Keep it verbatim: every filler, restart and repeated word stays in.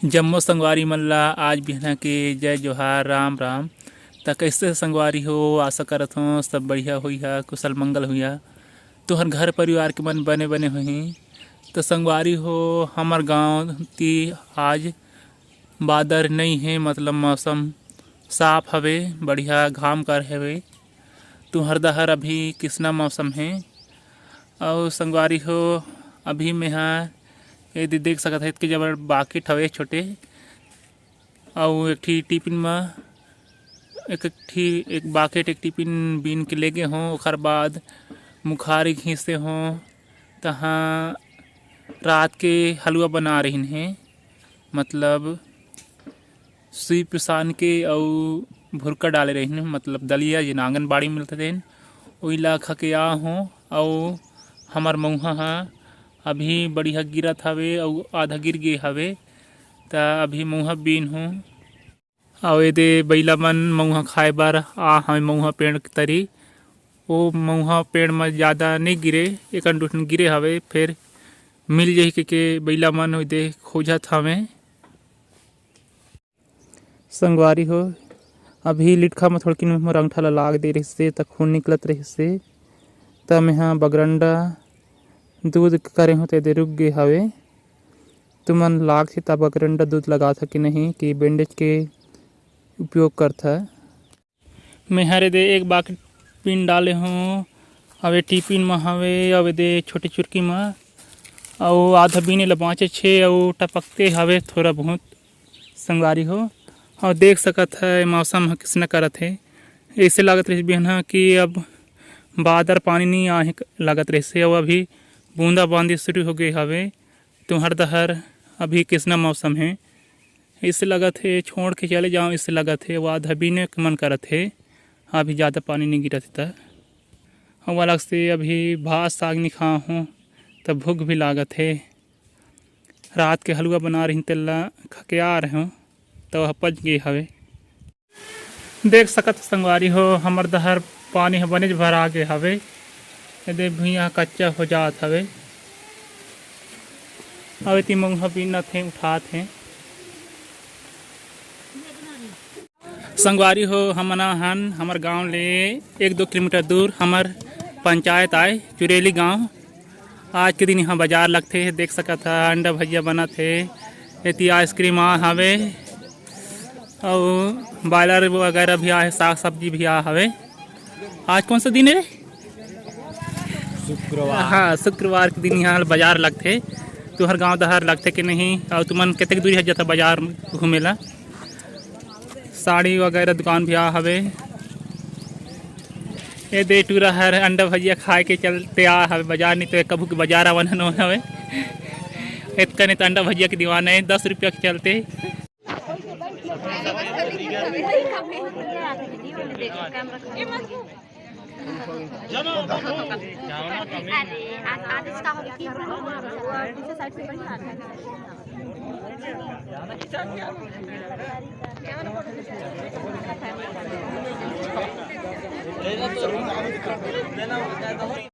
जम्मो संगवारी मन ला आज बिहना के जय जोहार, राम राम। त कइसे संगवारी हो, आशा करत हों सब बढ़िया होइहा, कुशल मंगल होइहा। तुहर घर परिवार के मन बने बने होही। त संगवारी हो, हमर गांव ती आज बादर नइ हे, मतलब मौसम साफ हवे, बढ़िया घाम कर हवे। तुहर डहर अभी किसना मौसम हे? अउ संगवारी हो, अभी मेहा एदे देख सकत हव, एतके जबर बाकेट हवे छोटे, अउ एक ठी टिफिन म एक, एक ठी, एक बाकेट, एक टिफिन बीन के लेगे हों। ओखर बाद मुखारी घीसे हों, तहाँ रात के हलवा बना रहिन हे, मतलब सुई पिसान के अउ भुरका डाले रहिन, मतलब दलिया जेन आंगनबाड़ी मिलथे तेन, ओइला खा के आ हों। अउ हमर मउहा ह अभी बढ़िया गिरत हवे अउ आधा गिर गे हवे, त अभी मउहा बीन हों। अउ एदे बइला मन मउहा खाए बर आ हवे मउहा पेड़ के तरी। ओ मउहा पेड़ म जादा नइ गिरे, एक ठन दू ठन गिरे हवे, फेर मिल जही कहिके बइला मन ओदे खोजत हवे। संगवारी हो, अभी लिटखा म थोड़किन मोर अंगठा ल लाग दे रहिसे, त खून निकलत रहिसे, त मेहा बगरंडा दूध करे हों, तेदे रुक गे हवे। तुमन लागथे त बगरंडा दूध लगाथा कि नहीं, कि बैंडेज के उपयोग करथा? मेहर एदे एक बाकेट बीन डाले हों, अउ ए टिफिन म हवे, अउ एदे छोटे चुरकी म, अउ आधा बीने ल बाँचेच हे, अउ टपकते हवे थोड़ा बहुत संगवारी हो। अउ देख सकत ह मौसम ह किसना करत हे, अइसे लागत रहिस बिहना कि अब बादर पानी नइ आहे लागत रहिसे, अउ अभी बूंदा बांदी शुरू हो गे हवे। तुहर डहर अभी किसना मौसम हे? अइसे लगत हे छोड़ के चले जाओं, अइसे लगत हे। वो आधा बीने के मन करत हे, अभी जादा पानी नइ गिरत हे त। अउ अलग से अभी भात साग नइ खाए हों, त भूख भी लागत हे। रात के हलवा बना रहिन, तेला खा के आ रहे हों, त वह पच गे हवे। देख सकत हो संगवारी हो, हमर डहर पानी ह बनेच भरा गे हवे। एदे भुइयां ह कच्चा हो जात हवे। अउ एती मउहा बीनत हे, उठात हे। संगवारी हो, हमन हन हमर गांव ले एक दो किलोमीटर दूर हमर पंचायत आय, चुरेली गांव। आज के दिन इहाँ बाजार लगथे, देख सकत ह अंडा भजिया बनत हे, एती आइसक्रीम आ हवे अउ बॉयलर वगैरह भी आ हे, साग सब्जी भी आ हवे। आज कौन सा दिन हे? शुक्रवार। हाँ, शुक्रवार के दिन इहाँ बाजार लगथे। तुहर गांव डहर लगथे कि नहीं? अउ तुमन कतेक दूरी ह जता बाजार घूमे ला? साड़ी वगैरह दुकान भी आ हवे। एदे टूरा हर अंडा भजिया खाए के चलते आ हवे बाजार, नहीं तो कभू के बाजार आवन हन हवे। एतका नहीं तो अंडा भजिया के दीवाना हे, दस रुपया के चलते। अरे, आज, आज इसका हो गया। पीछे साइड से बढ़िया आ रहा है।